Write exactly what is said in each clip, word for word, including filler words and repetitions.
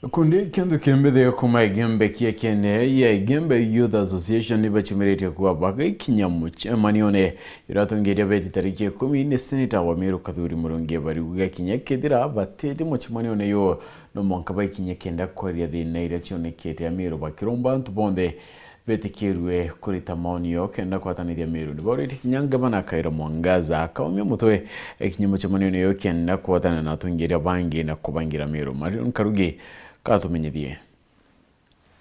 Gikundi kia nthuki mbithi kuma Igembe kia Kenya ya Igembe Youth Association nibachumiritie kuba bagaikinya mucemanione juratongeria beti tariki ikumi ni seneta wa Meru Kathuri Murungi, bariuga kinya kethira batiti mucemanione juu, no mwanka baikinye kenda kwaria thina iria cionekete Ameru, bakiromba antu bonthe betikirue kurita maoni yao kenda kwatanithia Meru. Nibauritie kinya ngavana Kawira Mwangaza akaumia mutwe ekinye mucemanione uyu kenda kwatana na atongeria bangi na kubangira Meru. Marion Karugi katumenyithie.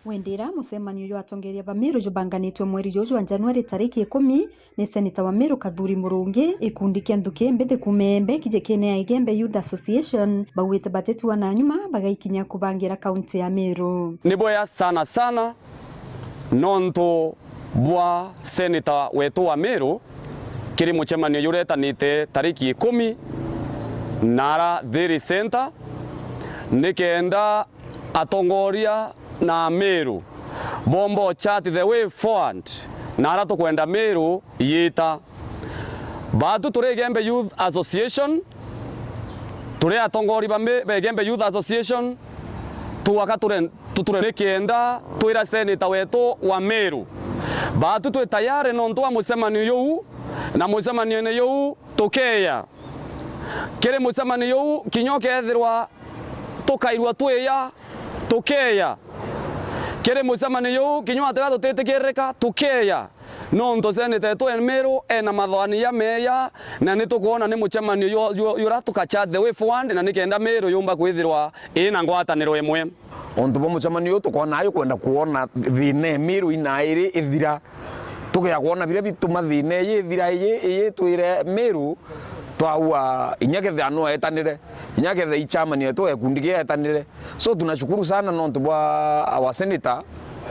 Wendera mucemanio jwa atongeria ba Meru jubanganitwe mweri juju jwa Januari tariki ikumi, ni seneta wa Meru Kathuri Murungi, gikundi kia nthuki mbithi kuma Igembe kijikene ya Igembe Youth Association, bauite batetiwa na nyuma bagaikinya kubangira kaunti ya Meru. Ni bwea sana sana nontu bwa seneta wetu wa Meru kiri mucemanio juretanite tariki ikumi nara Thiri Center, nikenda atongoria na Meru bomba chart the way forward, na ara tukwenda Meru yita. Baatu turi Igembe Youth Association, turi atongori ba Me-, ba Igembe Youth Association, tuaka ture, tuture nikenda twira seneta wetu wa Meru. Baatu twi tayari nontu wa mucemanio juu, na mucemanione juu tukeya. Kiri mucemanio juu kinya ukethirwa tukairua twiya, tukeya. Kiri mucemanio juu kinya watiga tutitikiririka, tukeya. Nontu seneta etu e Meru ena mathoani jameya, na nitukwona ni mucemanio jwa, jwa, jura tuka chart the way forward, na nikenda Meru yumba kwithirwa ina ngwataniro imwe. Untu bwa mucemanio uyu tukwona ayo kwenda kwona thina e Meru inairi ithira. Tukea kwona biria bituma thina iji ithira, iji, iji twire Meru twaua inya kethia no etanire, inya kethia i chairman wetu wa gikundi kia etanire. So tunashukuru sana nontu bwa our senator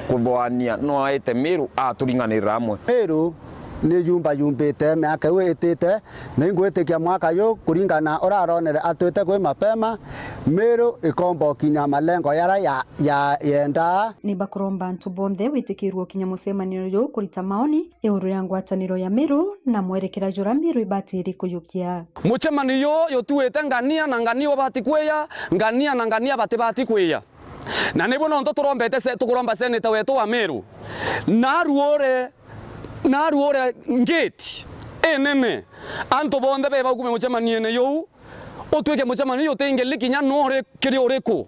kuthoania no aite Meru aturinganirira amwe. Meru ni yumba yumbite miaka iu itite, na ingwitikia mwaka yu kuringana uraronere atwite kwi mapema, Meru ikomba ukinya malengo yara ya, ya, yendaa. Ni bakuromba antu bonthe witikirwe ukinya mucemanio yu kurita maoni iguru ya ngwataniro ya Meru na mwerekera jura Meru ibatiri kuyukia. Mucemanio yu jutuite ngania na ngania ubati kwiya, ngania na ngania batibati kwiya. Na nibu nontu turombete se-, tukuromba seneta wetu wa Meru, naruure, naruure ngeti inene, antu bonthe beba ukume mucemanione juu, utwike mucemanio utingili kinya nuri kiri uriku,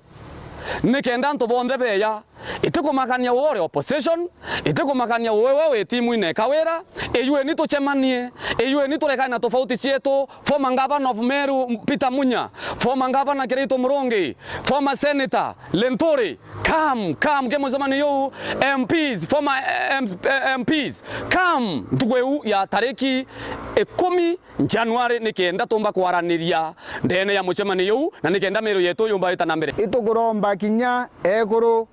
nikenda antu bonthe beya. Itikumakania uwe uri opposition, itikumakania uwe we wi timu ine Kawira, iyueni tucemanie, iyueni turekane na tofauti cietu. Former Governor of Meru, Peter Munya, former Governor Kiraitu Murungi, former Senator Linturi, come, come, ke mucemanio juu, M Ps, former, eh, M-, eh, M Ps, come, ntuku iu ya tariki ikumi Januari, nikenda tumba kwaraniria ndene ya mucemanio juu, na nikenda Meru yetu yumba ita na mbere. Itukuromba kinya ekuru,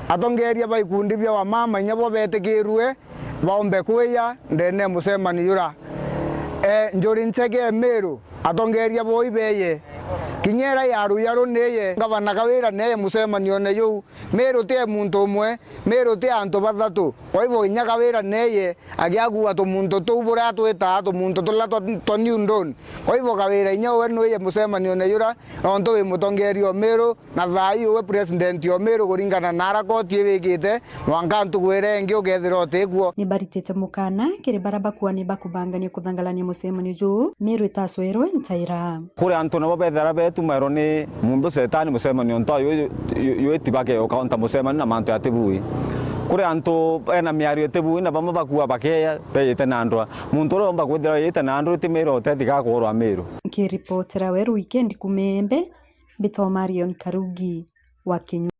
atongeria ba ikundi bia wamama inya bo betikirue baombe kwiya ndene ya mucemanio jura. E, Njuri Ncheke e Meru, atongeria bo ibeye. Kinya ira ya ruya ru niye. Ngavana Kawira niye mucemanione juu. Meru ti e muntu umwe, Meru ti antu bathatu. Kwa hivyo inya Kawira niye agiakua tumuntu tuu buria twitaa tumuntu turia twa, twa New Dawn. Kwa hivyo Kawira inya uwe niye mucemanione jura, nontu wi mutongeria o Meru, na thaa ii uwe president o Meru kuringana na ara koti iwikite, mwanka ntuku iria ingi ukethira utikuo. Ni baritite mukana kiri bara bakua ni bakubangania kuthangalania mucemanio juu, Meru itacwerwe ntaira. Kuri antu nabo bethera betumairwo ni muntu setani mucemanio nta uyu, uyu, uyu itibake ukaonta mucemanio na mantu yatibui. Kuri antu ena miario itibui na bamwe bakua bakeya beyite na ndwa. Muntu uria umba kwithira yite na ndwa itimirwo uteti gakurwa Meru. Nkiripotera Weru Weekend kuma Igembe, mbitwa Marion Karugi wa Kinyu.